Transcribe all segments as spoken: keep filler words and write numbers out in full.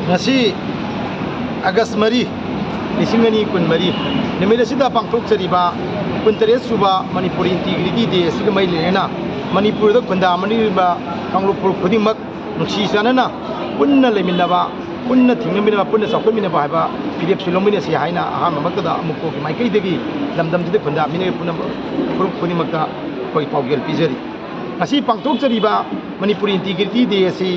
ꯉꯁꯤ ꯑꯥꯒꯁ ꯃꯔꯤ, ꯂꯤꯁꯤꯡ ꯑꯅꯤ ꯀꯨꯟꯃꯔꯤ ꯅꯨꯃꯤꯠ ꯑꯁꯤꯗ ꯄꯥꯡꯊꯣꯛꯆꯔꯤꯕ ꯀꯨꯟꯇꯔꯦꯠ ꯁꯨꯕ ꯃꯅꯤꯄꯨꯔ ꯏꯟꯇꯤꯒ꯭ꯔꯤꯇꯤ ꯗꯦ ꯑꯁꯤꯒ ꯃꯔꯤ ꯂꯩꯅꯅ ꯃꯅꯤꯄꯨꯔꯗ ꯈꯨꯟꯗꯥꯃꯤꯟꯅꯔꯤꯕ ꯀꯥꯡꯂꯨꯞ ꯐꯨꯔꯨꯞ ꯈꯨꯗꯤꯡꯃꯛ ꯅꯨꯡꯁꯤ ꯆꯥꯟꯅꯅ ꯄꯨꯟꯅ ꯂꯩꯃꯤꯟꯅꯕ, ꯄꯨꯟꯅ ꯊꯤꯡꯅꯃꯤꯟꯅꯕ, ꯄꯨꯟꯅ ꯆꯥꯎꯈꯠꯃꯤꯟꯅꯕ ꯍꯥꯏꯕ ꯐꯤꯔꯦꯞꯁꯨ ꯂꯧꯃꯤꯟꯅꯁꯤ ꯍꯥꯏꯅ ꯑꯍꯥꯟꯕꯃꯛꯇꯗ ꯑꯃꯨꯛꯀꯣꯒꯤ ꯃꯥꯏꯀꯩꯗꯒꯤ ꯂꯝꯗꯝꯁꯤꯗ ꯈꯨꯟꯗꯥꯃꯤꯟꯅꯔꯤꯕ ꯄꯨꯝꯅꯃꯛ ꯐꯨꯔꯨꯞ ꯈꯨꯗꯤꯡꯃꯛꯇ ꯑꯩꯈꯣꯏ ꯄꯥꯎꯖꯦꯜ ꯄꯤꯖꯔꯤ꯫ ꯉꯁꯤ ꯄꯥꯡꯊꯣꯛꯆꯔꯤꯕ ꯃꯅꯤꯄꯨꯔ ꯏꯟꯇꯤꯒ꯭ꯔꯤꯇꯤ ꯗꯦ ꯑꯁꯤ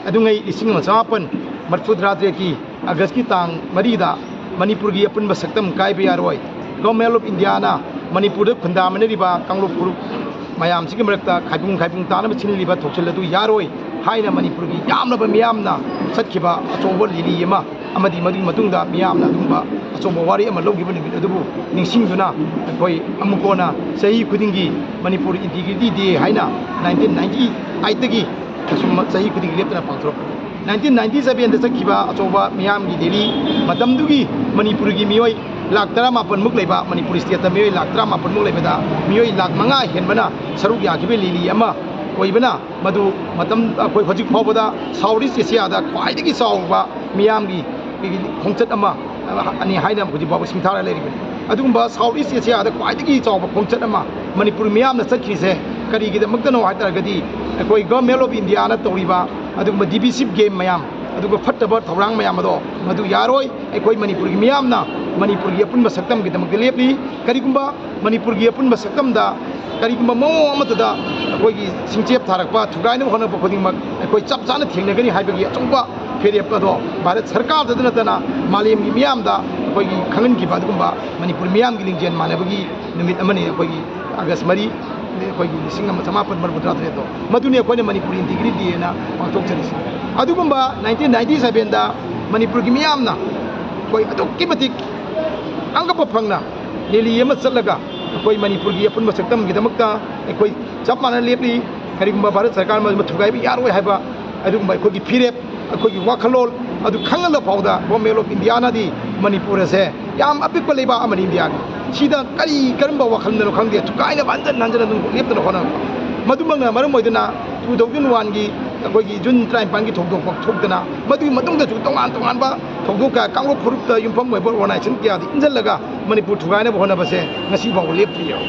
ꯑꯗꯨꯉꯩ ꯂꯤꯁꯤꯡ ꯑꯃ ꯆꯃꯥꯄꯟ ꯃꯔꯤꯐꯨꯇꯔꯥ ꯇꯔꯦꯠꯀꯤ ꯑꯥꯒꯁꯀꯤ ꯇꯥꯡ ꯃꯔꯤꯗ ꯃꯅꯤꯄꯨꯔꯒꯤ ꯑꯄꯨꯟꯕ ꯁꯛꯇꯝ ꯀꯥꯏꯕ ꯌꯥꯔꯣꯏ꯫ Government of Indiaꯅ ꯃꯅꯤꯄꯨꯔꯗ ꯈꯨꯟꯗꯥꯃꯤꯟꯅꯔꯤꯕ ꯀꯥꯡꯂꯨꯞ ꯐꯨꯔꯨꯞ ꯃꯌꯥꯝꯁꯤꯒꯤ ꯃꯔꯛꯇ ꯈꯥꯏꯕꯨꯡ ꯈꯥꯏꯕꯨꯡ ꯇꯥꯅꯕ ꯁꯤꯜꯂꯤꯕ ꯊꯧꯁꯤꯜ ꯑꯗꯨ ꯌꯥꯔꯣꯏ ꯍꯥꯏꯅ ꯃꯅꯤꯄꯨꯔꯒꯤ ꯌꯥꯝꯂꯕ ꯃꯤꯌꯥꯝꯅ ꯆꯠꯈꯤꯕ ꯑꯆꯧꯕ ꯂꯤꯂꯤ ꯑꯃ ꯑꯃꯗꯤ ꯃꯗꯨꯒꯤ ꯃꯇꯨꯡꯗ ꯃꯤꯌꯥꯝꯅ ꯑꯗꯨꯒꯨꯝꯕ ꯑꯆꯧꯕ ꯋꯥꯔꯦꯞ ꯑꯃ ꯂꯧꯈꯤꯕ ꯅꯨꯃꯤꯠ ꯑꯗꯨꯕꯨ ꯅꯤꯡꯁꯤꯡꯗꯨꯅ ꯑꯩꯈꯣꯏ ꯑꯃꯨꯛ ꯀꯣꯟꯅ ꯆꯍꯤ ꯈꯨꯗꯤꯡꯒꯤ ꯃꯅꯤꯄꯨꯔ ꯏꯟꯇꯤꯒ꯭ꯔꯤꯇꯤ ꯗꯦ ꯍꯥꯏꯅ ꯅꯥꯏꯟꯇꯤꯟ ꯅꯥꯏꯟꯇꯤ ꯑꯩꯠꯇꯒꯤ ꯑꯁꯨꯝ ꯆꯍꯤ ꯈꯨꯗꯤꯡꯒꯤ ꯂꯦꯞꯇꯅ ꯄꯥꯡꯊꯣꯔꯛꯄꯅꯤ꯫ ꯅꯥꯏꯟꯇꯤꯟ ꯅꯥꯏꯟꯇꯤ ꯁꯚꯦꯟꯗ ꯆꯠꯈꯤꯕ ꯑꯆꯧꯕ ꯃꯤꯌꯥꯝꯒꯤ ꯔꯦꯂꯤ, ꯃꯇꯝꯗꯨꯒꯤ ꯃꯅꯤꯄꯨꯔꯒꯤ ꯃꯤꯑꯣꯏ ꯂꯥꯈ ꯇꯔꯥꯃꯥꯄꯟꯃꯨꯛ ꯂꯩꯕ, ꯃꯅꯤꯄꯨꯔ ꯁ꯭ꯇꯦꯠꯇ ꯃꯤꯑꯣꯏ ꯂꯥꯈ ꯇꯔꯥꯃꯥꯄꯟꯃꯨꯛ ꯂꯩꯕꯗ ꯃꯤꯑꯣꯏ ꯂꯥꯈ ꯃꯉꯥ ꯍꯦꯟꯕꯅ ꯁꯔꯨꯛ ꯌꯥꯈꯤꯕ ꯔꯦꯂꯤ ꯑꯃ ꯑꯣꯏꯕꯅ, ꯃꯗꯨ ꯃꯇꯝ, ꯑꯩꯈꯣꯏ ꯍꯧꯖꯤꯛ ꯐꯥꯎꯕꯗ ꯁꯥꯎꯠ ꯏꯁ ꯑꯦꯁꯤꯌꯥꯗ ꯈ꯭ꯋꯥꯏꯗꯒꯤ ꯆꯥꯎꯕ ꯃꯤꯌꯥꯝꯒꯤ ꯈꯣꯡꯆꯠ ꯑꯃ, ꯑꯅꯤ ꯍꯥꯏꯅ ꯍꯧꯖꯤꯛ ꯐꯥꯎꯕ ꯁꯤꯡꯊꯥꯔ ꯂꯩꯔꯤꯕꯅꯤ꯫ ꯑꯗꯨꯒꯨꯝꯕ ꯁꯥꯎꯠ ꯏꯁ ꯑꯦꯁꯤꯌꯥꯗ ꯈ꯭ꯋꯥꯏꯗꯒꯤ ꯆꯥꯎꯕ ꯈꯣꯡꯆꯠ ꯑꯃ ꯃꯅꯤꯄꯨꯔ ꯃꯤꯌꯥꯝꯅ ꯆꯠꯈ꯭ꯔꯤꯁꯦ ꯀꯔꯤꯒꯤꯗꯃꯛꯇꯅꯣ ꯍꯥꯏ ꯇꯥꯔꯒꯗꯤ, ꯑꯩꯈꯣꯏ Government of Indiaꯅ ꯇꯧꯔꯤꯕ ꯑꯗꯨꯒꯨꯝꯕ divisive game ꯃꯌꯥꯝ, ꯑꯗꯨꯒ ꯐꯠꯇꯕ ꯊꯧꯔꯥꯡ ꯃꯌꯥꯝ ꯑꯗꯣ ꯃꯗꯨ ꯌꯥꯔꯣꯏ꯫ ꯑꯩꯈꯣꯏ ꯃꯅꯤꯄꯨꯔꯒꯤ ꯃꯤꯌꯥꯝꯅ ꯃꯅꯤꯄꯨꯔꯒꯤ ꯑꯄꯨꯟꯕ ꯁꯛꯇꯝꯒꯤꯗꯃꯛꯇ ꯂꯦꯞꯂꯤ꯫ ꯀꯔꯤꯒꯨꯝꯕ ꯃꯅꯤꯄꯨꯔꯒꯤ ꯑꯄꯨꯟꯕ ꯁꯛꯇꯝꯗ ꯀꯔꯤꯒꯨꯝꯕ ꯃꯑꯣꯡ ꯑꯃꯠꯇꯗ ꯑꯩꯈꯣꯏꯒꯤ ꯁꯤꯡꯆꯦꯞ ꯊꯥꯔꯛꯄ, ꯊꯨꯒꯥꯏꯅꯕ ꯍꯣꯠꯅꯔꯛꯄ ꯈꯨꯗꯤꯡꯃꯛ ꯑꯩꯈꯣꯏ ꯆꯞ ꯆꯥꯅ ꯊꯦꯡꯅꯒꯅꯤ ꯍꯥꯏꯕꯒꯤ ꯑꯆꯧꯕ ꯐꯤꯔꯦꯞ ꯑꯗꯣ ꯚꯥꯔꯠ ꯁꯔꯀꯥꯔꯗꯇ ꯅꯠꯇꯅ ꯃꯥꯂꯦꯝꯒꯤ ꯃꯤꯌꯥꯝꯗ ꯑꯩꯈꯣꯏꯒꯤ ꯈꯪꯍꯟꯈꯤꯕ ꯑꯗꯨꯒꯨꯝꯕ ꯃꯅꯤꯄꯨꯔ ꯃꯤꯌꯥꯝꯒꯤ ꯂꯤꯡꯖꯦꯜ ꯃꯥꯟꯅꯕꯒꯤ ꯅꯨꯃꯤꯠ ꯑꯃꯅꯤ꯫ ꯑꯩꯈꯣꯏꯒꯤ ꯑꯥꯒꯁ ꯃꯔꯤ, ꯑꯩꯈꯣꯏꯒꯤ ꯂꯤꯁꯤꯡ ꯑꯃ ꯆꯃꯥꯄꯟ ꯃꯔꯤꯐꯨꯇꯔꯥ ꯇꯔꯦꯠꯇꯣ, ꯃꯗꯨꯅꯤ ꯑꯩꯈꯣꯏꯅ ꯃꯅꯤꯄꯨꯔ ꯏꯟꯇꯤꯒ꯭ꯔꯤꯇꯤ ꯗꯦꯅ ꯄꯥꯡꯊꯣꯛꯆꯔꯤꯁꯤ꯫ ꯑꯗꯨꯒꯨꯝꯕ ꯅꯥꯏꯟꯇꯤꯟ ꯅꯥꯏꯟꯇꯤ ꯁꯚꯦꯟꯗ ꯃꯅꯤꯄꯨꯔꯒꯤ ꯃꯤꯌꯥꯝꯅ ꯑꯩꯈꯣꯏ ꯑꯗꯨꯛꯀꯤ ꯃꯇꯤꯛ ꯑꯉꯛꯄ ꯐꯪꯅ ꯔꯦꯂꯤ ꯑꯃ ꯆꯠꯂꯒ ꯑꯩꯈꯣꯏ ꯃꯅꯤꯄꯨꯔꯒꯤ ꯑꯄꯨꯟꯕ ꯁꯛꯇꯝꯒꯤꯗꯃꯛꯇ ꯑꯩꯈꯣꯏ ꯆꯞ ꯃꯥꯟꯅꯅ ꯂꯦꯞꯂꯤ꯫ ꯀꯔꯤꯒꯨꯝꯕ ꯚꯥꯔꯠ ꯁꯔꯀꯥꯔꯅ ꯃꯗꯨ ꯊꯨꯒꯥꯏꯕ ꯌꯥꯔꯣꯏ ꯍꯥꯏꯕ ꯑꯗꯨꯒꯨꯝꯕ ꯑꯩꯈꯣꯏꯒꯤ ꯐꯤꯔꯦꯞ, ꯑꯩꯈꯣꯏꯒꯤ ꯋꯥꯈꯜꯂꯣꯟ ꯑꯗꯨ ꯈꯪꯍꯜꯂ ꯐꯥꯎꯗ Government of Indiaꯅꯗꯤ ꯃꯅꯤꯄꯨꯔ ꯑꯁꯦ ꯌꯥꯝ ꯑꯄꯤꯛꯄ ꯂꯩꯕꯥꯛ ꯑꯃꯅꯤ ꯏꯟꯗꯤꯌꯥꯒꯤ, ꯁꯤꯗ ꯀꯔꯤ ꯀꯔꯝꯕ ꯋꯥꯈꯜꯅꯅꯣ ꯈꯪꯗꯦ, ꯊꯨꯒꯥꯏꯅꯕ ꯍꯟꯖꯟ ꯍꯟꯖꯟ ꯑꯗꯨꯝ ꯂꯦꯞꯇꯅ ꯍꯣꯠꯅꯕ꯫ ꯃꯗꯨꯃꯛꯅ ꯃꯔꯝ ꯑꯣꯏꯗꯨꯅ two thousand oneꯒꯤ ꯑꯩꯈꯣꯏꯒꯤ ꯖꯨꯟ ꯇꯔꯥꯅꯤꯄꯥꯟꯒꯤ ꯊꯧꯗꯣꯛ ꯄꯥꯡꯊꯣꯛꯇꯅ, ꯃꯗꯨꯒꯤ ꯃꯇꯨꯡꯗꯁꯨ ꯇꯣꯉꯥꯟ ꯇꯣꯉꯥꯟꯕ ꯊꯧꯗꯣꯛ ꯀꯌꯥ, ꯀꯥꯡꯂꯨꯞ ꯐꯨꯔꯨꯞꯇ ꯌꯨꯝꯐꯝ ꯑꯣꯏꯕ ꯑꯣꯔꯒꯅꯥꯏꯖꯦꯁꯟ ꯀꯌꯥꯗ ꯏꯟꯁꯤꯜꯂꯒ ꯃꯅꯤꯄꯨꯔ ꯊꯨꯒꯥꯏꯅꯕ ꯍꯣꯠꯅꯕꯁꯦ ꯉꯁꯤ ꯐꯥꯎꯕ ꯂꯦꯞꯇ꯭ꯔꯤꯑꯕ꯫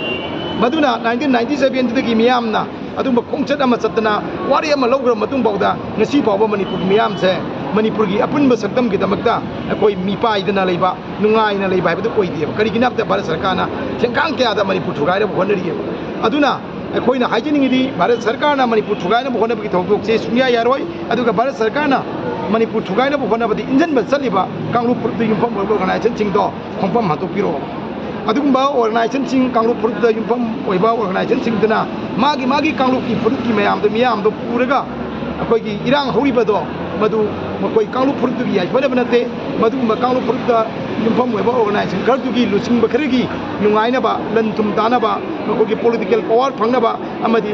ꯃꯗꯨꯅ ꯅꯥꯏꯟꯇꯤꯟ ꯅꯥꯏꯟꯇꯤ ꯁꯚꯦꯟꯗꯨꯗꯒꯤ ꯃꯤꯌꯥꯝꯅ ꯑꯗꯨꯒꯨꯝꯕ ꯈꯣꯡꯆꯠ ꯑꯃ ꯆꯠꯇꯅ ꯋꯥꯔꯦꯞ ꯑꯃ ꯂꯧꯈ꯭ꯔꯕ ꯃꯇꯨꯡ ꯐꯥꯎꯗ ꯉꯁꯤ ꯐꯥꯎꯕ ꯃꯅꯤꯄꯨꯔꯒꯤ ꯃꯤꯌꯥꯝꯁꯦ ꯃꯅꯤꯄꯨꯔꯒꯤ ꯑꯄꯨꯟꯕ ꯁꯛꯇꯝꯒꯤꯗꯃꯛꯇ ꯑꯩꯈꯣꯏ ꯃꯤꯄꯥꯏꯗꯅ ꯂꯩꯕ, ꯅꯨꯡꯉꯥꯏꯅ ꯂꯩꯕ ꯍꯥꯏꯕꯗꯨ ꯑꯣꯏꯗꯦꯕ꯫ ꯀꯔꯤꯒꯤꯅꯣ ꯍꯥꯏꯕꯗ ꯚꯥꯔꯠ ꯁꯔꯀꯥꯔꯅ ꯊꯦꯡꯈꯥꯡ ꯀꯌꯥꯗ ꯃꯅꯤꯄꯨꯔ ꯊꯨꯒꯥꯏꯅꯕ ꯍꯣꯠꯅꯔꯤꯑꯕ꯫ ꯑꯗꯨꯅ ꯑꯩꯈꯣꯏꯅ ꯍꯥꯏꯖꯅꯤꯡꯉꯤꯗꯤ, ꯚꯥꯔꯠ ꯁꯔꯀꯥꯔꯅ ꯃꯅꯤꯄꯨꯔ ꯊꯨꯒꯥꯏꯅꯕ ꯍꯣꯠꯅꯕꯒꯤ ꯊꯧꯗꯣꯛꯁꯦ ꯁꯨꯡꯌꯥ ꯌꯥꯔꯣꯏ꯫ ꯑꯗꯨꯒ ꯚꯥꯔꯠ ꯁꯔꯀꯥꯔꯅ ꯃꯅꯤꯄꯨꯔ ꯊꯨꯒꯥꯏꯅꯕ ꯍꯣꯠꯅꯕꯗ ꯏꯟꯖꯟꯕ ꯆꯠꯂꯤꯕ ꯀꯥꯡꯂꯨꯞ ꯐꯨꯔꯨꯞꯇ ꯌꯨꯝꯐꯝ ꯑꯣꯏꯕ ꯑꯣꯔꯒꯅꯥꯏꯖꯦꯁꯟꯁꯤꯡꯗꯣ ꯈꯣꯡꯐꯝ ꯍꯟꯗꯣꯛꯄꯤꯔꯛꯑꯣ꯫ ꯑꯗꯨꯒꯨꯝꯕ ꯑꯣꯔꯒꯅꯥꯏꯖꯦꯁꯟꯁꯤꯡ, ꯀꯥꯡꯂꯨꯞ ꯐꯨꯔꯨꯞꯇ ꯌꯨꯝꯐꯝ ꯑꯣꯏꯕ ꯑꯣꯔꯒꯅꯥꯏꯖꯦꯁꯟꯁꯤꯡꯗꯨꯅ ꯃꯥꯒꯤ ꯃꯥꯒꯤ ꯀꯥꯡꯂꯨꯞꯀꯤ ꯐꯨꯔꯨꯞꯀꯤ ꯃꯌꯥꯝꯗꯣ, ꯃꯤꯌꯥꯝꯗꯣ ꯄꯨꯔꯒ ꯑꯩꯈꯣꯏꯒꯤ ꯏꯔꯥꯡ ꯍꯧꯔꯤꯕꯗꯣ, ꯃꯗꯨ ꯃꯈꯣꯏ ꯀꯥꯡꯂꯨꯞ ꯐꯨꯔꯨꯞꯇꯨꯒꯤ ꯌꯥꯏꯐꯅꯕ ꯅꯠꯇꯦ꯫ ꯃꯗꯨꯒꯨꯝꯕ ꯀꯥꯡꯂꯨꯞ ꯐꯨꯔꯨꯞꯇ ꯌꯨꯝꯐꯝ ꯑꯣꯏꯕ ꯑꯣꯔꯒꯅꯥꯏꯖꯦꯁꯟ ꯈꯔꯗꯨꯒꯤ ꯂꯨꯆꯤꯡꯕ ꯈꯔꯒꯤ ꯅꯨꯡꯉꯥꯏꯅꯕ, ꯂꯟ ꯊꯨꯝ ꯇꯥꯅꯕ, ꯃꯈꯣꯏꯒꯤ ꯄꯣꯂꯤꯇꯤꯀꯦꯜ ꯄꯋꯥꯔ ꯐꯪꯅꯕ ꯑꯃꯗꯤ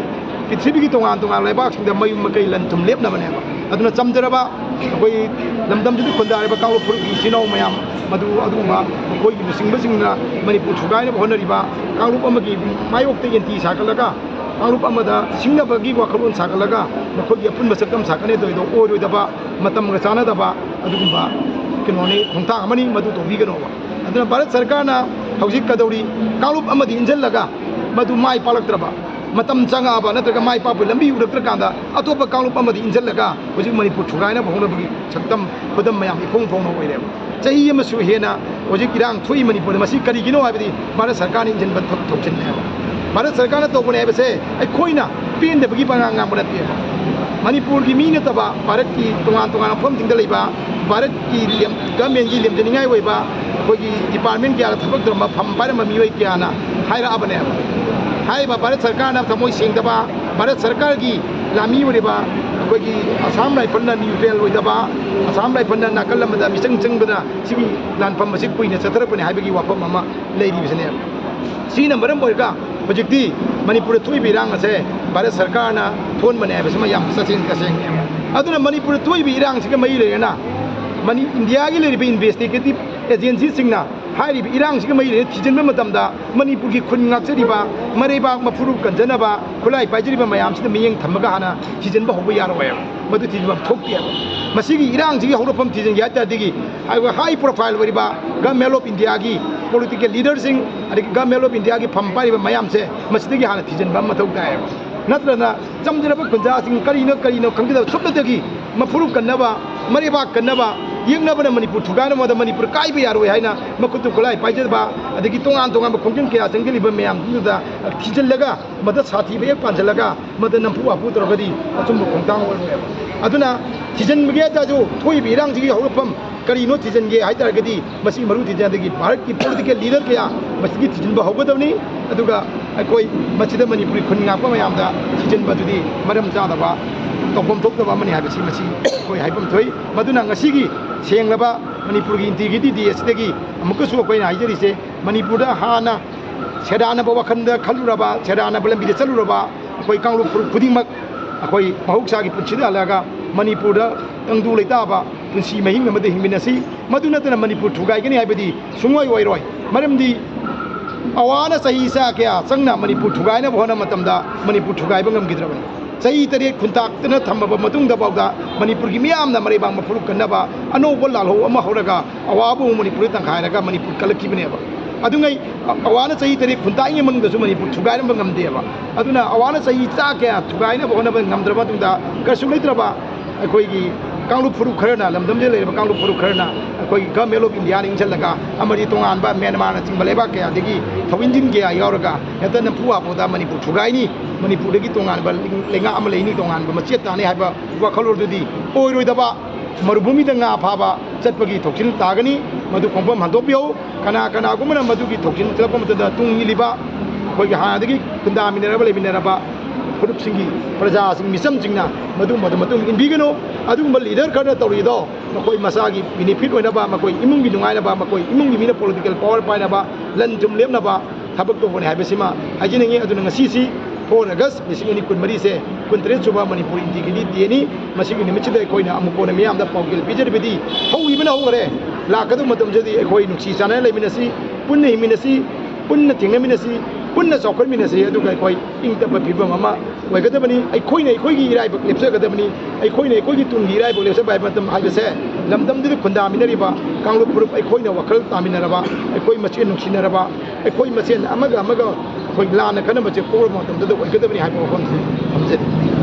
ꯄ꯭ꯔꯤꯊꯤꯕꯤꯒꯤ ꯇꯣꯉꯥꯟ ꯇꯣꯉꯥꯟꯕ ꯂꯩꯕꯥꯛꯁꯤꯡꯗ ꯃꯌꯨꯝ ꯃꯀꯩ ꯂꯟ ꯊꯨꯝ ꯂꯦꯞꯅꯕꯅꯦꯕ꯫ ꯑꯗꯨꯅ ꯆꯝꯖꯔꯕ ꯑꯩꯈꯣꯏ ꯂꯝꯗꯝꯁꯤꯗ ꯈꯨꯟꯗꯥꯔꯤꯕ ꯀꯥꯡꯂꯨꯞ ꯐꯨꯔꯨꯞꯀꯤ ꯏꯆꯤꯜ ꯏꯅꯥꯎ ꯃꯌꯥꯝ, ꯃꯗꯨ ꯑꯗꯨꯒꯨꯝꯕ ꯃꯈꯣꯏꯒꯤ ꯂꯨꯆꯤꯡꯕꯁꯤꯡꯅ ꯃꯅꯤꯄꯨꯔ ꯊꯨꯒꯥꯏꯅꯕ ꯍꯣꯠꯅꯔꯤꯕ ꯀꯥꯡꯂꯨꯞ ꯑꯃꯒꯤ ꯃꯥꯌꯣꯛꯇ ꯑꯦꯟꯇꯤ ꯁꯥꯒꯠꯂꯒ, ꯀꯥꯡꯂꯨꯞ ꯑꯃꯗ ꯁꯤꯡꯅꯕꯒꯤ ꯋꯥꯈꯜꯂꯣꯟ ꯁꯥꯒꯠꯂꯒ ꯃꯈꯣꯏꯒꯤ ꯑꯄꯨꯟꯕ ꯁꯛꯇꯝ ꯁꯥꯒꯠꯅꯦ ꯇꯧꯔꯤꯗꯣ ꯑꯣꯏꯔꯣꯏꯗꯕ, ꯃꯇꯝꯒ ꯆꯥꯟꯅꯗꯕ ꯑꯗꯨꯒꯨꯝꯕ ꯀꯩꯅꯣꯅꯤ, ꯈꯣꯡꯊꯥꯡ ꯑꯃꯅꯤ꯫ ꯃꯗꯨ ꯇꯧꯕꯤꯒꯅꯣꯕ꯫ ꯑꯗꯨꯅ ꯚꯥꯔꯠ ꯁꯔꯀꯥꯔꯅ ꯍꯧꯖꯤꯛ ꯀꯩꯗꯧꯔꯤ? ꯀꯥꯡꯂꯨꯞ ꯑꯃꯗ ꯏꯟꯁꯤꯜꯂꯒ ꯃꯗꯨ ꯃꯥꯏ ꯄꯥꯛꯂꯛꯇ꯭ꯔꯕ, ꯃꯇꯝ ꯆꯪꯉꯛꯑꯕ ꯅꯠꯇ꯭ꯔꯒ ꯃꯥꯏ ꯄꯥꯛꯄꯒꯤ ꯂꯝꯕꯤ ꯎꯔꯛꯇ꯭ꯔꯀꯥꯟꯗ ꯑꯇꯣꯞꯄ ꯀꯥꯡꯂꯨꯞ ꯑꯃꯗ ꯏꯟꯁꯤꯜꯂꯒ ꯍꯧꯖꯤꯛ ꯃꯅꯤꯄꯨꯔ ꯊꯨꯒꯥꯏꯅꯕ ꯍꯧꯅꯕꯒꯤ ꯁꯛꯇꯝ ꯈꯨꯗꯝ ꯃꯌꯥꯝ ꯏꯐꯣꯡ ꯐꯣꯡꯅ ꯑꯣꯏꯔꯦꯕ꯫ ꯆꯍꯤ ꯑꯃꯁꯨ ꯍꯦꯟꯅ ꯍꯧꯖꯤꯛ ꯏꯔꯥꯡ ꯊꯣꯛꯏ ꯃꯅꯤꯄꯨꯔꯗ꯫ ꯃꯁꯤ ꯀꯔꯤꯒꯤꯅꯣ ꯍꯥꯏꯕꯗꯤ ꯚꯥꯔꯠ ꯁꯔꯀꯥꯔꯅ ꯏꯟꯁꯤꯟꯕ ꯊꯧ-, ꯊꯧꯁꯤꯜꯅꯦꯕ꯫ ꯚꯥꯔꯠ ꯁꯔꯀꯥꯔꯅ ꯇꯧꯕꯅꯦ ꯍꯥꯏꯕꯁꯦ ꯑꯩꯈꯣꯏꯅ ꯄꯦꯟꯗꯕꯒꯤ ꯄꯉꯥꯡ ꯉꯥꯡꯕ ꯅꯠꯇꯦꯕ꯫ ꯃꯅꯤꯄꯨꯔꯒꯤ ꯃꯤ ꯅꯠꯇꯕ, ꯚꯥꯔꯠꯀꯤ ꯇꯣꯉꯥꯟ ꯇꯣꯉꯥꯟꯕ ꯃꯐꯝꯁꯤꯡꯗ ꯂꯩꯕ ꯚꯥꯔꯠꯀꯤ ꯂꯦꯝ-, ꯒꯚꯔꯟꯃꯦꯟꯒꯤ ꯂꯦꯝꯖꯅꯤꯡꯉꯥꯏ ꯑꯣꯏꯕ ꯑꯩꯈꯣꯏꯒꯤ ꯗꯤꯄꯥꯔꯠꯃꯦꯟ ꯀꯌꯥꯗ ꯊꯕꯛ ꯇꯧꯔꯝꯕ, ꯐꯝ ꯄꯥꯏꯔꯝꯕ ꯃꯤꯑꯣꯏ ꯀꯌꯥꯅ ꯍꯥꯏꯔꯛꯑꯕꯅꯦꯕ꯫ ꯍꯥꯏꯔꯤꯕ ꯚꯥꯔꯠ ꯁꯔꯀꯥꯔꯅ ꯊꯃꯣꯏ ꯁꯦꯡꯗꯕ, ꯚꯥꯔꯠ ꯁꯔꯀꯥꯔꯒꯤ ꯂꯥꯟꯃꯤ ꯑꯣꯏꯔꯤꯕ ꯑꯩꯈꯣꯏꯒꯤ ꯑꯁꯥꯝ ꯔꯥꯏꯐꯜꯅ ꯅ꯭ꯌꯨꯇ꯭ꯔꯦꯜ ꯑꯣꯏꯗꯕ, ꯑꯁꯥꯝ ꯔꯥꯏꯐꯜꯅ ꯅꯥꯀꯜ ꯑꯃꯗ ꯃꯤꯆꯪ ꯆꯪꯗꯅ ꯁꯤꯒꯤ ꯂꯥꯟꯐꯝ ꯑꯁꯤ ꯀꯨꯏꯅ ꯆꯠꯊꯔꯛꯄꯅꯤ ꯍꯥꯏꯕꯒꯤ ꯋꯥꯐꯝ ꯑꯃ ꯂꯩꯔꯤꯕꯁꯤꯅꯦꯕ꯫ ꯁꯤꯅ ꯃꯔꯝ ꯑꯣꯏꯔꯒ ꯍꯧꯖꯤꯛꯇꯤ ꯃꯅꯤꯄꯨꯔꯗ ꯊꯣꯛꯏꯕ ꯏꯔꯥꯡ ꯑꯁꯦ ꯚꯥꯔꯠ ꯁꯔꯀꯥꯔꯅ ꯊꯣꯛꯍꯟꯕꯅꯦ ꯍꯥꯏꯕꯁꯤꯃ ꯌꯥꯝ ꯇꯁꯦꯡ ꯇꯁꯦꯡꯅꯦꯕ꯫ ꯑꯗꯨꯅ ꯃꯅꯤꯄꯨꯔꯗ ꯊꯣꯛꯏꯕ ꯏꯔꯥꯡꯁꯤꯒ ꯃꯔꯤ ꯂꯩꯅꯅ ꯃꯅꯤ-, ꯏꯟꯗꯤꯌꯥꯒꯤ ꯂꯩꯔꯤꯕ ꯏꯟꯚꯦꯁꯇꯤꯒꯦꯇꯤꯚ ꯑꯦꯖꯦꯟꯁꯤꯁꯤꯡꯅ ꯍꯥꯏꯔꯤꯕ ꯏꯔꯥꯡꯁꯤꯒ ꯃꯔꯤ ꯂꯩꯅꯅ ꯊꯤꯖꯤꯟꯕ ꯃꯇꯝꯗ ꯃꯅꯤꯄꯨꯔꯒꯤ ꯈꯨꯟ ꯉꯥꯛꯆꯔꯤꯕ, ꯃꯔꯩꯕꯥꯛ ꯃꯐꯨꯔꯨꯞ ꯀꯟꯖꯅꯕ, ꯈꯨꯠꯂꯥꯏ ꯄꯥꯏꯖꯔꯤꯕ ꯃꯌꯥꯝꯁꯤꯗ ꯃꯤꯠꯌꯦꯡ ꯊꯝꯃꯒ ꯍꯥꯟꯅ ꯊꯤꯖꯤꯟꯕ ꯍꯧꯕ ꯌꯥꯔꯣꯏꯕ꯫ ꯃꯗꯨ ꯊꯤꯖꯤꯟꯐꯝ ꯊꯣꯛꯇꯦꯕ꯫ ꯃꯁꯤꯒꯤ ꯏꯔꯥꯡꯁꯤꯒꯤ ꯍꯧꯔꯛꯐꯝ ꯊꯤꯖꯤꯟꯒꯦ ꯍꯥꯏ ꯇꯥꯔꯗꯤ, ꯍꯥꯏꯔꯤꯕ high profile ꯑꯣꯏꯔꯤꯕ Government of Indiaꯒꯤ political leaderꯁꯤꯡ, ꯑꯗꯒꯤ Government of Indiaꯒꯤ ꯐꯝ ꯄꯥꯏꯔꯤꯕ ꯃꯌꯥꯝꯁꯦ, ꯃꯁꯤꯗꯒꯤ ꯍꯥꯟꯅ ꯊꯤꯖꯤꯟꯕ ꯑꯃ ꯃꯊꯧ ꯇꯥꯏꯌꯦꯕ꯫ ꯅꯠꯇ꯭ꯔꯒꯅ ꯆꯝꯖꯔꯕ ꯈꯨꯟꯖꯥꯁꯤꯡ ꯀꯔꯤꯅꯣ ꯀꯔꯤꯅꯣ ꯈꯪꯖꯗꯕ ꯁꯨꯞꯅꯇꯒꯤ ꯃꯐꯨꯔꯨꯞ ꯀꯟꯅꯕ, ꯃꯔꯩꯕꯥꯛ ꯀꯟꯅꯕ, ꯌꯦꯛꯅꯕꯅ ꯃꯅꯤꯄꯨꯔ ꯊꯨꯒꯥꯏꯅꯕꯗ ꯃꯅꯤꯄꯨꯔ ꯀꯥꯏꯕ ꯌꯥꯔꯣꯏ ꯍꯥꯏꯅ ꯃꯈꯨꯠꯇ ꯈꯨꯠꯂꯥꯏ ꯄꯥꯏꯖꯕ, ꯑꯗꯒꯤ ꯇꯣꯉꯥꯟ ꯇꯣꯉꯥꯟꯕ ꯈꯣꯡꯖꯪ ꯀꯌꯥ ꯆꯪꯁꯤꯜꯂꯤꯕ ꯃꯌꯥꯝꯗꯨꯗ ꯊꯤꯖꯤꯜꯂꯒ, ꯃꯗ ꯁꯥꯊꯤꯕ ꯍꯦꯛ ꯄꯥꯟꯁꯤꯜꯂꯒ, ꯃꯗ ꯅꯝꯐꯨ ꯍꯥꯐꯨ ꯇꯧꯔꯒꯗꯤ ꯑꯆꯨꯝꯕ ꯈꯣꯡꯊꯥꯡ ꯑꯣꯏꯔꯣꯏꯕ꯫ ꯑꯗꯨꯅ ꯊꯤꯖꯤꯟꯕꯒꯤ ꯍꯥꯏ ꯇꯥꯔꯁꯨ, ꯊꯣꯛꯏꯕ ꯏꯔꯥꯡꯁꯤꯒꯤ ꯍꯧꯔꯛꯐꯝ ꯀꯔꯤꯅꯣ ꯊꯤꯖꯤꯟꯒꯦ ꯍꯥꯏ ꯇꯥꯔꯒꯗꯤ, ꯃꯁꯤ ꯃꯔꯨ ꯊꯤꯖꯤꯟ, ꯑꯗꯒꯤ ꯚꯥꯔꯠꯀꯤ political leader ꯀꯌꯥ ꯃꯁꯤꯒꯤ ꯊꯤꯖꯤꯟꯕ ꯍꯧꯒꯗꯕꯅꯤ꯫ ꯑꯗꯨꯒ ꯑꯩꯈꯣꯏ ꯃꯁꯤꯗ ꯃꯅꯤꯄꯨꯔꯤ ꯈꯨꯟ ꯉꯥꯛꯄ ꯃꯌꯥꯝꯗ ꯊꯤꯖꯤꯟꯕꯗꯨꯗꯤ ꯃꯔꯝ ꯆꯥꯗꯕ, ꯇꯧꯐꯝ ꯊꯣꯛꯇꯕ ꯑꯃꯅꯤ ꯍꯥꯏꯕꯁꯤ ꯃꯁꯤ ꯑꯩꯈꯣꯏ ꯍꯥꯏꯐꯝ ꯊꯣꯛꯏ꯫ ꯃꯗꯨꯅ ꯉꯁꯤꯒꯤ ꯁꯦꯡꯂꯕ ꯃꯅꯤꯄꯨꯔꯒꯤ Integrity Day ꯑꯁꯤꯗꯒꯤ ꯑꯃꯨꯛꯀꯁꯨ ꯑꯩꯈꯣꯏꯅ ꯍꯥꯏꯖꯔꯤꯁꯦ, ꯃꯅꯤꯄꯨꯔꯗ ꯍꯥꯟꯅ ꯁꯦꯔꯥꯟꯅꯕ ꯋꯥꯈꯜꯗ ꯈꯜꯂꯨꯔꯕ, ꯁꯦꯔꯥꯟꯅꯕ ꯂꯝꯕꯤꯗ ꯆꯠꯂꯨꯔꯕ ꯑꯩꯈꯣꯏ ꯀꯥꯡꯂꯨꯞ ꯐꯨꯔꯨꯞ ꯈꯨꯗꯤꯡꯃꯛ ꯑꯩꯈꯣꯏ ꯃꯍꯧꯁꯥꯒꯤ ꯄꯨꯟꯁꯤꯗ ꯍꯜꯂꯛꯑꯒ ꯃꯅꯤꯄꯨꯔꯗ ꯇꯪꯗꯨ ꯂꯩꯇꯥꯕ ꯄꯨꯟꯁꯤ ꯃꯍꯤꯡ ꯑꯃꯗ ꯍꯤꯡꯃꯤꯟꯅꯁꯤ꯫ ꯃꯗꯨ ꯅꯠꯇꯅ ꯃꯅꯤꯄꯨꯔ ꯊꯨꯒꯥꯏꯒꯅꯤ ꯍꯥꯏꯕꯗꯤ ꯁꯨꯡꯑꯣꯏ ꯑꯣꯏꯔꯣꯏ꯫ ꯃꯔꯝꯗꯤ ꯑꯋꯥꯅ ꯆꯍꯤ ꯆꯥ ꯀꯌꯥ ꯆꯪꯅ ꯃꯅꯤꯄꯨꯔ ꯊꯨꯒꯥꯏꯅꯕ ꯍꯣꯠꯅꯕ ꯃꯇꯝꯗ ꯃꯅꯤꯄꯨꯔ ꯊꯨꯒꯥꯏꯕ ꯉꯝꯈꯤꯗ꯭ꯔꯕꯅꯤ꯫ ꯆꯍꯤ ꯇꯔꯦꯠ ꯈꯨꯟꯇꯥꯛꯇꯅ ꯊꯝꯃꯕ ꯃꯇꯨꯡꯗ ꯐꯥꯎꯗ ꯃꯅꯤꯄꯨꯔꯒꯤ ꯃꯤꯌꯥꯝꯅ ꯃꯔꯩꯕꯥꯛ ꯃꯐꯨꯔꯨꯞ ꯀꯟꯅꯕ ꯑꯅꯧꯕ ꯂꯥꯜꯍꯧ ꯑꯃ ꯍꯧꯔꯒ ꯑꯋꯥꯕ ꯑꯃ ꯃꯅꯤꯄꯨꯔꯗ ꯇꯪꯈꯥꯏꯔꯒ ꯃꯅꯤꯄꯨꯔ ꯀꯜꯂꯛꯈꯤꯕꯅꯦꯕ꯫ ꯑꯗꯨꯉꯩ ꯑ-, ꯑꯋꯥꯅ ꯆꯍꯤ ꯇꯔꯦꯠ ꯈꯨꯟꯇꯥꯛꯏꯉꯩ ꯃꯅꯨꯡꯗꯁꯨ ꯃꯅꯤꯄꯨꯔ ꯊꯨꯒꯥꯏꯔꯝꯕ ꯉꯝꯗꯦꯕ꯫ ꯑꯗꯨꯅ ꯑꯋꯥꯅ ꯆꯍꯤ ꯆꯥ ꯀꯌꯥ ꯊꯨꯒꯥꯏꯅꯕ ꯍꯣꯠꯅꯕ ꯉꯝꯗ꯭ꯔꯕ ꯃꯇꯨꯡꯗ ꯀꯩꯁꯨ ꯂꯩꯇ꯭ꯔꯕ ꯑꯩꯈꯣꯏꯒꯤ ꯀꯥꯡꯂꯨꯞ ꯐꯨꯔꯨꯞ ꯈꯔꯅ, ꯂꯝꯗꯝꯁꯤꯗ ꯂꯩꯔꯤꯕ ꯀꯥꯡꯂꯨꯞ ꯐꯨꯔꯨꯞ ꯈꯔꯅ ꯑꯩꯈꯣꯏꯒꯤ Government of Indiaꯅ ꯏꯟꯁꯤꯜꯂꯒ ꯑꯃꯗꯤ ꯇꯣꯉꯥꯟꯕ ꯃ꯭ꯌꯥꯟꯃꯥꯔꯅꯆꯤꯡꯕ ꯂꯩꯕꯥꯛ ꯀꯌꯥꯗꯒꯤ ꯊꯧ ꯏꯟꯖꯤꯟ ꯀꯌꯥ ꯌꯥꯎꯔꯒ ꯍꯦꯛꯇ ꯅꯝꯐꯨ ꯍꯥꯐꯨꯗ ꯃꯅꯤꯄꯨꯔ ꯊꯨꯒꯥꯏꯅꯤ, ꯃꯅꯤꯄꯨꯔꯗꯒꯤ ꯇꯣꯉꯥꯟꯕ ꯂꯩꯉꯥꯛ ꯑꯃ ꯂꯩꯅꯤ, ꯇꯣꯉꯥꯟꯕ ꯃꯆꯦꯠ ꯇꯥꯅꯤ ꯍꯥꯏꯕ ꯋꯥꯈꯜꯂꯣꯟꯗꯨꯗꯤ ꯑꯣꯏꯔꯣꯏꯗꯕ꯫ ꯃꯔꯨꯚꯨꯃꯤꯗ ꯉꯥ ꯐꯥꯕ ꯆꯠꯄꯒꯤ ꯊꯧꯁꯤꯜ ꯇꯥꯒꯅꯤ꯫ ꯃꯗꯨ ꯈꯣꯡꯐꯝ ꯍꯟꯗꯣꯛꯄꯤꯌꯨ꯫ ꯀꯅꯥ ꯀꯅꯥꯒꯨꯝꯕꯅ ꯃꯗꯨꯒꯤ ꯊꯧꯁꯤꯜ ꯆꯠꯂꯛꯄ ꯃꯇꯝꯗ ꯇꯨꯡ ꯏꯜꯂꯤꯕ ꯑꯩꯈꯣꯏꯒꯤ ꯍꯥꯟꯅꯗꯒꯤ ꯈꯨꯟꯗꯥꯃꯤꯟꯅꯔꯕ ꯂꯩꯃꯤꯟꯅꯔꯕ ꯐꯨꯔꯨꯞꯁꯤꯡꯒꯤ ꯄ꯭ꯔꯖꯥꯁꯤꯡ, ꯃꯤꯆꯝꯁꯤꯡꯅ ꯃꯗꯨ ꯃꯗꯨ ꯃꯇꯨꯡ ꯏꯟꯕꯤꯒꯅꯨ꯫ ꯑꯗꯨꯒꯨꯝꯕ leader ꯈꯔꯅ ꯇꯧꯔꯤꯗꯣ ꯃꯈꯣꯏ ꯃꯁꯥꯒꯤ benefit ꯑꯣꯏꯅꯕ, ꯃꯈꯣꯏ ꯏꯃꯨꯡꯒꯤ ꯅꯨꯡꯉꯥꯏꯅꯕ, ꯃꯈꯣꯏ ꯏꯃꯨꯡꯒꯤ ꯃꯤꯅ political power ꯄꯥꯏꯅꯕ, ꯂꯟ ꯊꯨꯝ ꯂꯦꯞꯅꯕ ꯊꯕꯛ ꯇꯧꯕꯅꯤ ꯍꯥꯏꯕꯁꯤꯃ ꯍꯥꯏꯖꯅꯤꯡꯉꯤ꯫ ꯑꯗꯨꯅ ꯉꯁꯤꯁꯤ four August ꯂꯤꯁꯤꯡ ꯑꯅꯤ ꯀꯨꯟꯃꯔꯤꯁꯦ ꯀꯨꯟꯇꯔꯦꯠ ꯁꯨꯕ ꯃꯅꯤꯄꯨꯔ Integrity Dayꯅꯤ꯫ ꯃꯁꯤꯒꯤ ꯅꯨꯃꯤꯠꯁꯤꯗ ꯑꯩꯈꯣꯏꯅ ꯑꯃꯨꯛ ꯀꯣꯟꯅ ꯃꯤꯌꯥꯝꯗ ꯄꯥꯎꯖꯦꯜ ꯄꯤꯖꯔꯤꯕꯗꯤ ꯍꯧꯈꯤꯕꯅ ꯍꯧꯈꯔꯦ꯫ ꯂꯥꯛꯀꯗꯕ ꯃꯇꯝꯗꯗꯤ ꯑꯩꯈꯣꯏ ꯅꯨꯡꯁꯤ ꯆꯥꯟꯅꯅ ꯂꯩꯃꯤꯟꯅꯁꯤ, ꯄꯨꯟꯅ ꯍꯤꯡꯃꯤꯟꯅꯁꯤ, ꯄꯨꯟꯅ ꯊꯦꯡꯅꯃꯤꯟꯅꯁꯤ, ꯄꯨꯟꯅ ꯆꯥꯎꯈꯠꯃꯤꯟꯅꯁꯤ, ꯑꯗꯨꯒ ꯑꯩꯈꯣꯏ ꯏꯪ ꯇꯞꯄ ꯐꯤꯕꯝ ꯑꯃ ꯑꯣꯏꯒꯗꯕꯅꯤ꯫ ꯑꯩꯈꯣꯏꯅ ꯑꯩꯈꯣꯏꯒꯤ ꯏꯔꯥꯏꯕꯛ ꯂꯦꯞꯆꯒꯗꯕꯅꯤ꯫ ꯑꯩꯈꯣꯏꯅ ꯑꯩꯈꯣꯏꯒꯤ ꯇꯨꯡꯒꯤ ꯏꯔꯥꯏꯕꯛ ꯂꯦꯞꯆꯕ ꯍꯥꯏꯕ ꯃꯇꯝ ꯍꯥꯏꯕꯁꯦ, ꯂꯝꯗꯝꯗꯨꯗ ꯈꯨꯟꯗꯥꯃꯤꯟꯅꯔꯤꯕ ꯀꯥꯡꯂꯨꯞ ꯐꯨꯔꯨꯞ, ꯑꯩꯈꯣꯏꯅ ꯋꯥꯈꯜ ꯇꯥꯃꯤꯟꯅꯔꯕ, ꯑꯩꯈꯣꯏ ꯃꯁꯦꯟ ꯅꯨꯡꯁꯤꯅꯔꯕ, ꯑꯩꯈꯣꯏ ꯃꯁꯦꯟ ꯑꯃꯒ ꯑꯃꯒ ꯑꯩꯈꯣꯏ ꯂꯥꯟꯅ ꯈꯠꯅꯕꯁꯦ ꯀꯣꯛꯂꯕ ꯃꯇꯝꯗꯨꯗ ꯑꯣꯏꯒꯗꯕꯅꯤ ꯍꯥꯏꯕ ꯋꯥꯐꯝꯁꯤ ꯊꯝꯖꯔꯤ꯫